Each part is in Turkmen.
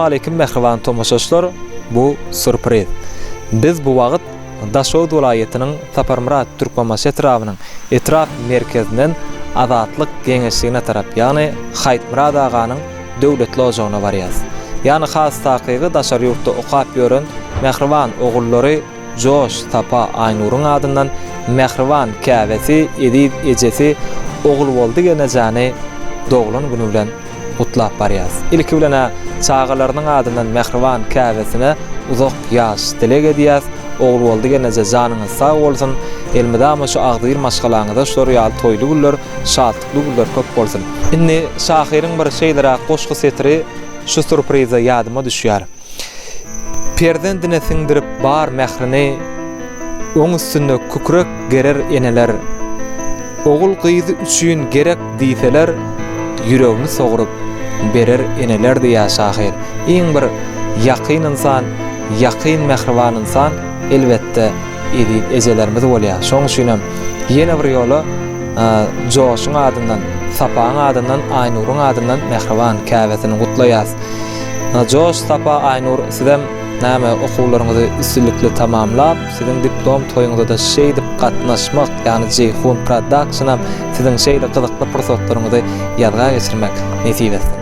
Salowmaleýkim mähriban tomaşaçylar, bu sürpriz. Biz bu wagt Daşoguz welaýatynyň Saparmyrat Türkmenbaşy etrabynyň etrap merkezinden Azatlyk geňeşligine tarap, ýagny Haýytmyrat aganyň döwletli ojagyna barýas. Ýagny has takygy daşary ýurtda okap ýören mähriban ogullary Joş, Sapa, Aýnuryň adyndan mähriban käbesi, eziz ejesi Ogulboldy gelnejäni doglan güni bilen gutlap barýas. Ilki bilen-ä çagalarynyň adyndan mähriban käbesine uzak ýaş dileg edýäs. Ogulboldy gelneje janyňyz sag bolsun, elmydama şu agzybir maşgalaňyzda şular ýaly toýly günler, şatlykly günler köp bolsun. Indi şahyryň bir şeýleräk goşgy setiri şu sürprizde ýadyma düşýär. Perzendine siňdirip bar mährini, Oň üstünde kükrek gerer eneler. Ogul-gyzy üçin gerek diýseler, Ýüregini sogrup berer eneler diýýär şahyr. Iň bir ýakyn ynsan, ýakyn mähriban ynsan, elbetde, eziz ejelerimiz bolýar. Şonuň üçinem ýene bir ýola Joşuň adyndan, Sapaň adyndan, Aýnuryň adyndan mähriban käbesini gutlaýas. Joş, Sapa, Aýnur sizem näme okuwlaryňyzy üstünlikli tamamlap, siziň diplom toýuňyzada şeýdip gatnaşmak, ýagny Jeýhun Productionam siziň şeýle gyzykly pursatlaryňyzy ýazga geçirmek nesip etsin.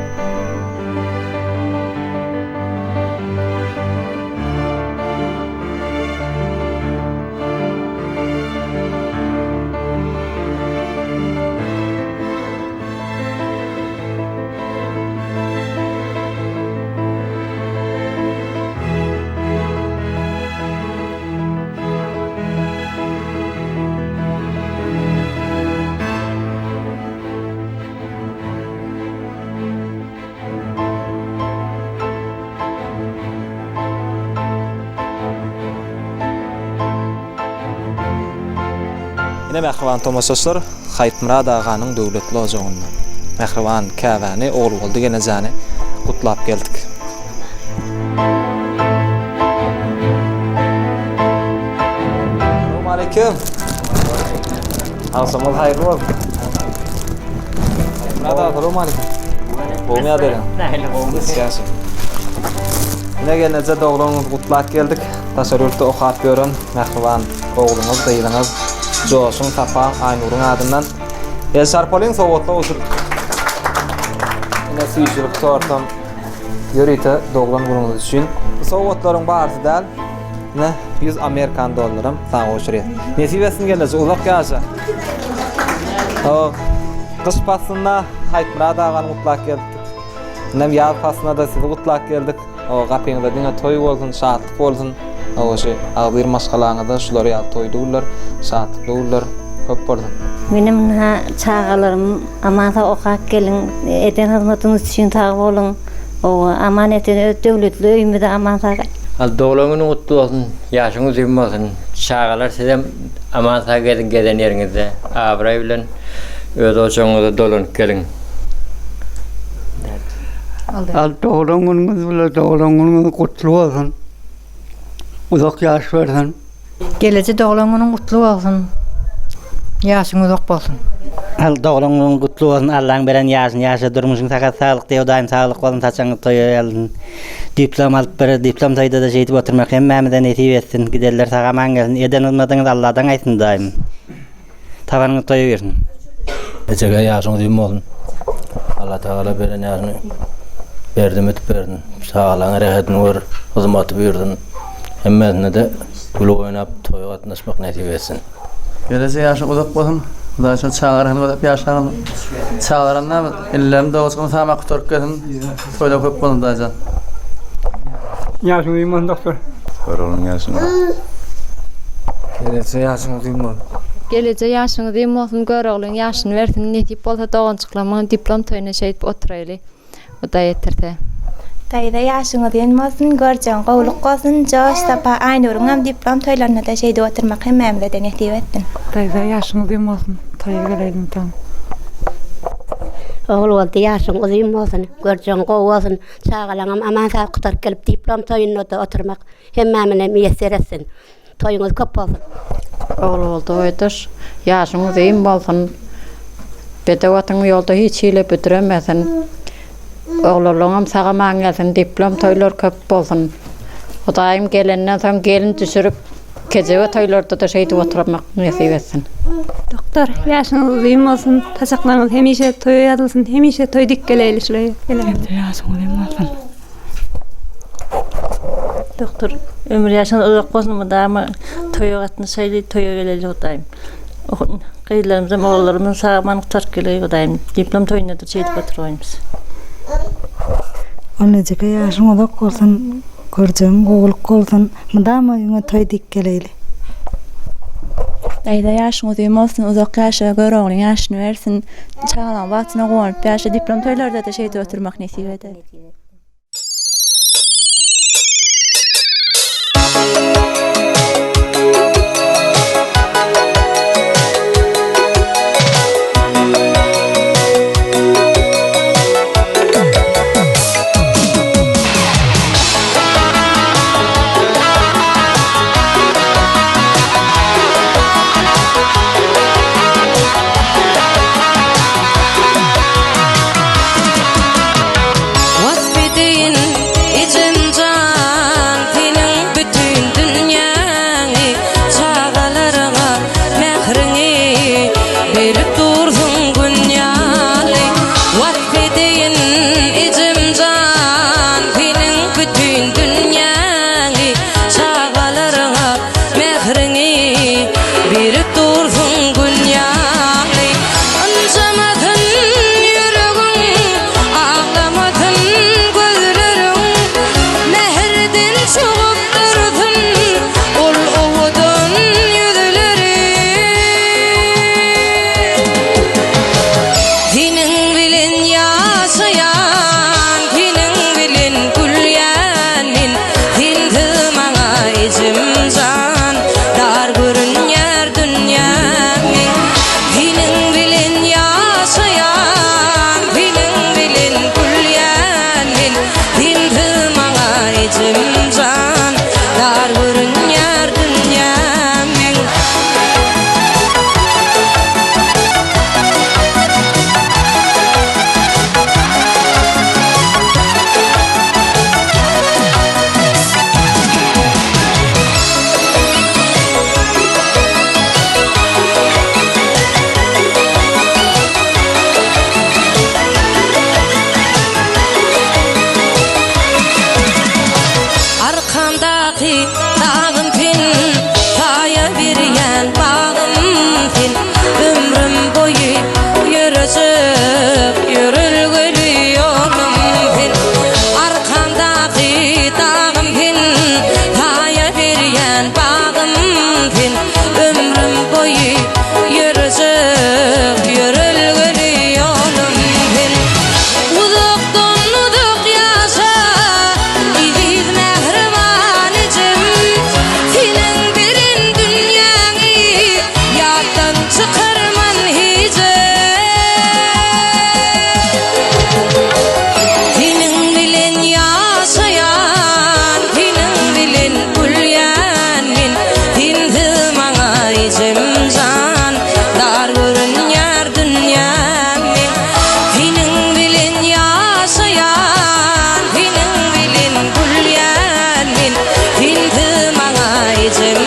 Ine mähriban tomaşaçylar, Haýytmyrat aganyň döwletli ojagynda mähriban käbäni, Ogulboldy gelnejäni gutlap geldik. Salowmaleýkim. Agşamyňyz haýyrly bolsun. Haýytmyrat aga, salowmaleýkim. Gowumy ýagdaýlaň? Nähili gowy? Ýagşy. Ine gelneje doglan günüňizi gutlap geldik. Daşary ýurtda okap ýören mähriban ogluňyz, gyzyňyz Joşuň, Sapaň, Aýnuryň adyndan el şarpalyň sowgatlar gowşuryp. Ine süýjülik tortam ýörite doglan günüňiz üçin. Bu sowgatlaryň barysy däl. Ine 100 amerikan dollaram saňa gowşurýas. Nesip etsin gelneje uzak ýaşa. Gyş paslynda Haýytmyrat agany gutlap geldik. Inem ýaz paslynda-da sizi gutlap geldik. Hawa gapyňyzda diňe toý bolsun, şatlyk bolsun. Hawa şu agzybir maşgalaňyzda şular ýaly toýly günler, şatlykly günler köp bolsun. Menem ynha çagalarym aman sag okap geliň eden hyzmatyňyz üçin sag boluň owa aman esen öz döwletli öýümize aman sag. Al doglan günüň gutly bolsun ýaşyň uzyn bolsun çagalar sizem aman sag geziň gezen ýeriňizde abraý bilen öz ojagyňyza dolanyp geliň. Al doglan günüňiz bile doglan günüňiz gutly bolsun. Uzak ýaş bersin. Geleje doglan günüň gutly bolsun. Ýaşyň uzak bolsun. Al doglan günüň gutly bolsun Allaň beren ýaşyny ýaşa durmuşyň sagat saglyk diýe Hudaýym saglyk bolsun saçagyňyz toýa ýalsyn diplom alyp bir diplom toýdada şeýdip oturmak hemmämize nesip etsin gidenler sag aman gelsin eden hyzmatyňyz Alladan gaýtsyn Hudaýym. Tabanyňyz toýa girsin. Ejege ýaşyň uzyn bolsun. Allatagala beren ýaşyny berdim edip bersin. Çagalaryň rehetini gör, hyzmaty buýursyn. Hemmesine-de gülüp oýnap toýa gatnaşmak nesip etsin. Gelejek ýaşyň uzak bolsun. Hudaý şol çagalar hem uzak ýaşagyn. Çagalaram näme ellerim dogajyk samak gutaryp gelsin. Toýlar köp bolsun Hudaýjan. Ýaşyň uzyn bolsun doktor. Göroglyň ýaşyny. Geleje ýaşyň uzyn bolsun. Geleje ýaşyň uzyn bolsun Göroglyň ýaşyny bersin nesip bolsa doganjyklarymyň diplom toýuna şeýdip oturaýly Hudaý ýetirse. Daýza ýaşyň uzyn bolsun görjegiň gowluk bolsun Joş Sapa Aýnuryňam diplom toýlarynada şeýdip oturmak hemmämizede nesip etsin. Daýza ýaşyň uzyn bolsun toýa geleýin mydam. Ogulboldy ýaşyň uzyn bolsun görjegiň gowy bolsun Çagalaňam aman sag gutaryp gelip diplom toýunda-da oturmak hemmämize miýesser etsin. Toýuňyz köp bolsun. Ogulboldy boýdaş, ýaşyň uzyn bolsun. Bedew atyň ýolda hiç hili büdremesin. Oglanlaryňam sag-aman gelsin, diplom toýlar köp bolsun. Hudaýym gelenden soň gelin düşürip, kejebe toýlarda-da şeýdip oturmak nesip etsin. Doktor, ýaşyňyz uzyn bolsun, saçaklaryňyz hemişe toýa ýazylsyn, hemişe toý dik geleýli şular gelen. Ýaşyň uzyn bolsun. Doktor, ömür ýaşyňyz uzak bolsun, mydama toýa gatnaşaýly, toýa geleli Hudaýym. Gyzlarymyzam, ogullarymyzam sag-aman gutaryp geleý Hudaýym. Diplom toýunda-da şeýdip oturgaýmyz. Annajeke ýaşyň uzak bolsun, görjegiň gowulyk bolsun, mydama öýüňe toý dik geleýli. Daýza ýaşyň uzyn bolsun uzak ýaşa Göroglyň ýaşyny bersin çagalaň bagtyna guwanyp ýaşa diplom toýlardada şeýdip oturmak nesip eder. Wasp edeýin ejem jan seniň bütin dünýäňi Çagalaryňa mähriňi berip dursuň gün ýaly Wasp edeýin ejem jan seniň bütin dünýäňi Çagalaryňa mähriňi berip dursuň gün ýaly Ynjamasyn ýüregiň, aglamasyn gözleriň, Mähirden çogup dursun ol owadan ýüzleri. Seniň bilen ýaşaýan, seniň bilen gülýän men, Sensiz maňa ejem jan, dar görünýär dünýäm meň. Seniň bilen ýaşaýan, seniň bilen gülýän men, Sensiz maňa ejem jan, dar görünýär dünýäm meň. Arkamdaky dagym sen, saýa berýän bagym sen, Ömrüm boýy ýörejek ýörelgeli ýolum sen. Arkamdaky dagym sen, saýa berýän bagym sen, Ömrüm boýy ýörejek ýörelgeli ýolum sen. Uzakdan-uzak ýaşa, eziz mähriban ejem, Seniň beren dünýäňi ýatdan çykarman hijem. Seniň bilen ýaşaýan, seniň bilen gülýän men, Sensiz maňa ejem jan, dar görünýär dünýäm meň. Seniň bilen ýaşaýan, seniň bilen gülýän men, Sensiz maňa ejem.